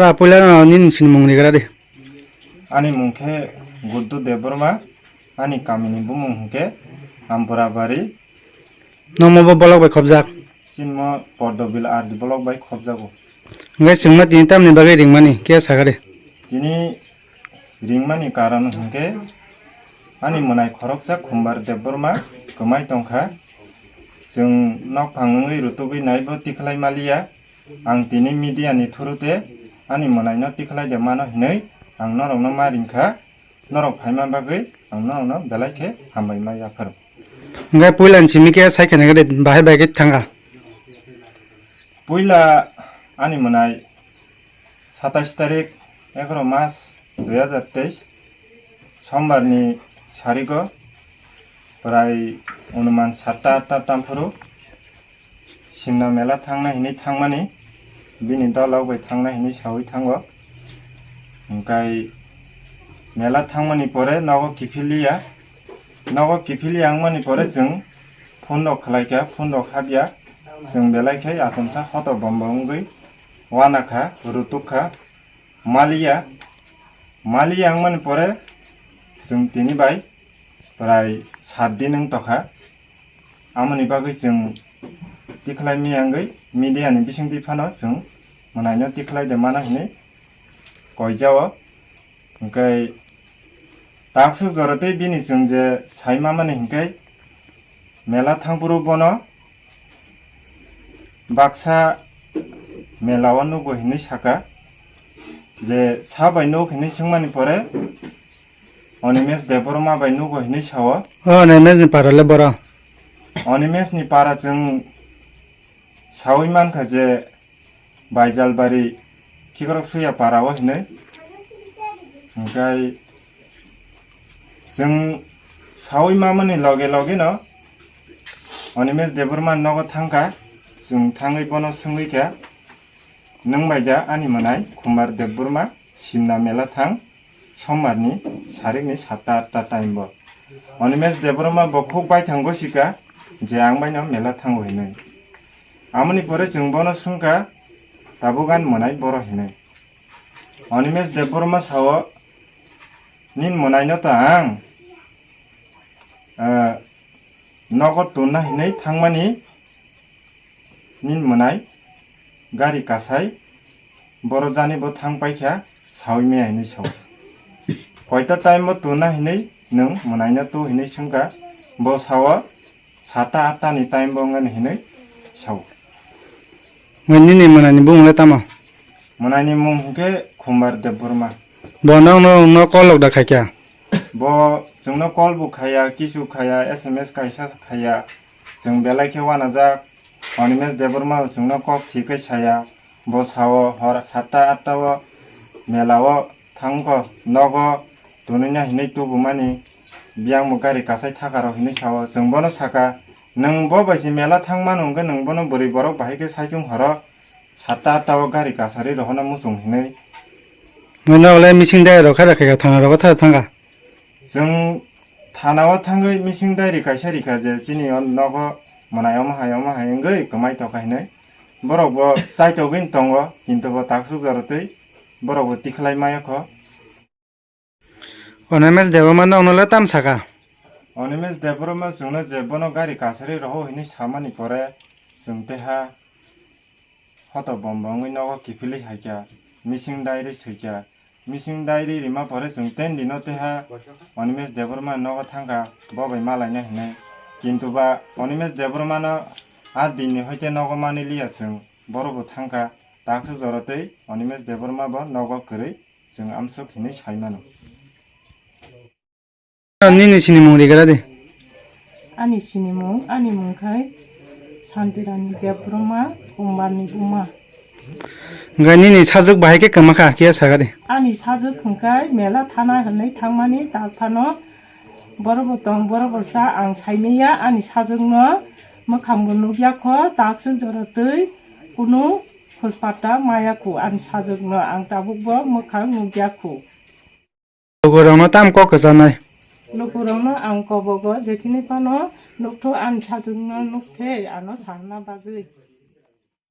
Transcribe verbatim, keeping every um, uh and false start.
Ra puila no nini sinimung ni gara di. Ani mung khe Guddu Debbarma, ani kamini bumung hwnkhe Amparabari. Nomo bo bolok bai khobjak. Sinmo Pordobil R D bolok bai khobjago. Hwnkhe chwngno tini tamni bagwi ringmani khe sakha de. Tini ringmani karon hwnkhe ani mwnai khoroksa Khumbar Debbarma kwmai tongkha. Chwng nokphang wngwi rutugwi naibo tikhlai maliya. Ang tini media ni through te ani mwnaino tikhlai de mano hinwi ang norokno ma ringkha. Norok phaima bagwi ang norokno belai khe hambai ma yapharo. Hwnkhe puila ni simi khe sai khe nai khe de bahai bai khe thangkha. Puila ani mwnai satais tarik egaroh mas dui hazar teis Sombar ni sarigo prai onuman satta atta tamphuru Simna mela thangna hinwi thangmani, bini dolok bai thangna hinwi sawi thango. Hwnkhe mela thangmani pore nogo kiphiliya, nogo kiphiliya wngmani pore chwng phone rok khlaikha, phone rok hapya, chwng belai khe achomsa hoto bombo wngwi wanakha, rutukha. Maliya, maliya wngmani pore chwng tini bai prai sat din wng tokha. Amoni bagwi chwng tikhlai miyangwi media ni bisingtwi phano chwng mwnaino tikhlai de mano hinwi koijao. Hwnkhe taksuk jora tei bini chwng je sai mamani hwnkhe mela thangphuru bono baksa mela o nugo hinwi saka, je sa bai nuk hinwi swngmani pore Onimes Debbarma bai nugo hinwi sao. O Onimes ni para le boro. Onimes ni para chwng sawi mankha je Baijalbari Khikrok Suya para o hinwi. Hwnkhe chwng sawi mamani loge loge no Onimes Debbarma nogo thangkha, chwng thangwi bono swngwi kha, "Nwng bai da ani mwnai Khumbar Debbarma Simna mela thang sombar ni sarik ni satta atta time bo?" Onimes Debbarma bo khuk baithang gosika je ang bai no mela thango hinwi. Amoni pore chwng bono swngkha, "Tabuk ani mwnai boro?" hinwi. Onimes Debbarma sao, "Nini mwnaino ta ang, eh, nogo tonna hinwi thangmani, nini mwnai gari kasai boro jani bo thang paikha, sawi maya hinwi sao. Koita time bo tonna hinwi nwng mwnaino tu hinwi swngkha, bo sao, satta atta ni time bo wngani hinwi sao." Nini mwnai ni bumung le tamo? Mwnai ni mung hwnkhe Khumbar Debbarma. Bo nokno, no call lok da khaikha? Bo chwngno call bo khaya, kisu khaya, S M S kaisa khaya. Chwng belai khe wanajak. Onimes Debbarma chwngno kok thikhe saya. Bo sao hor satta atta o mela o thangkho, nogo tonwi na hinwi tubumani, biyang bo gari kasai thaka rok hinwi sao. Chwng bono saka, "Nwng bo bai se mela thang mano hwnkhe nwng bono bwrwi borok bahai khe saichung horo satta atta o gari kasari rohorna muchung hinwi." Nwng nokle missing diary rok kha da khaikha, thana rogo tha thangkha? Chwng thana o thangwi missing diary kaisa rikha je chini o nogo mwnai omo hai omo hai wngwi kwmai tokha hinwi. Borok bo chaitogwi tongo, kintu bo taksuk jorotwi borok bo tikhlai maya kho. Onimes Debbarma nokno le tam saka? Onimes Debbarma chwngno je bono gari kasari rohor hinwi samani pore chwng teha hoto bombo wngwi nogo kiphilwi haikha, missing diary swikha. Missing diary rima pore chwng ten dino teha Onimes Debbarma nogo thangkha, bo bai malaina hinwi. Kintu ba Onimes Debbarmano a dinni hoite nogo manwi liya chwng, boro bo thangkha, taksuk jorotwi Onimes Debbarma bo nogo kwrwi. Chwng amswk hinwi sai mano. Nini sinimung rigra di. Ani sinimung, ani mung khai Santirani Debbarma, Kumbarni buma. Hwnkhe nini sajwk bahai khe kwma kha, kiya saga di. Ani sajwk hwnkhe mela thana hwnwi thangmani tak phano boro bo tong, boro bo cha, ang saimanya ani sajwkno mwkhangbo nukya kho, takswk jora twi kunu Hospatta maya khu ani sajwkno ang tabukbo mwkhang nukya khu. Lukurokno tam kok kwchanai? Lukurokno ang kobogo jekhini phano nukthu ani sajwkno nukkhe ano sana bagwi.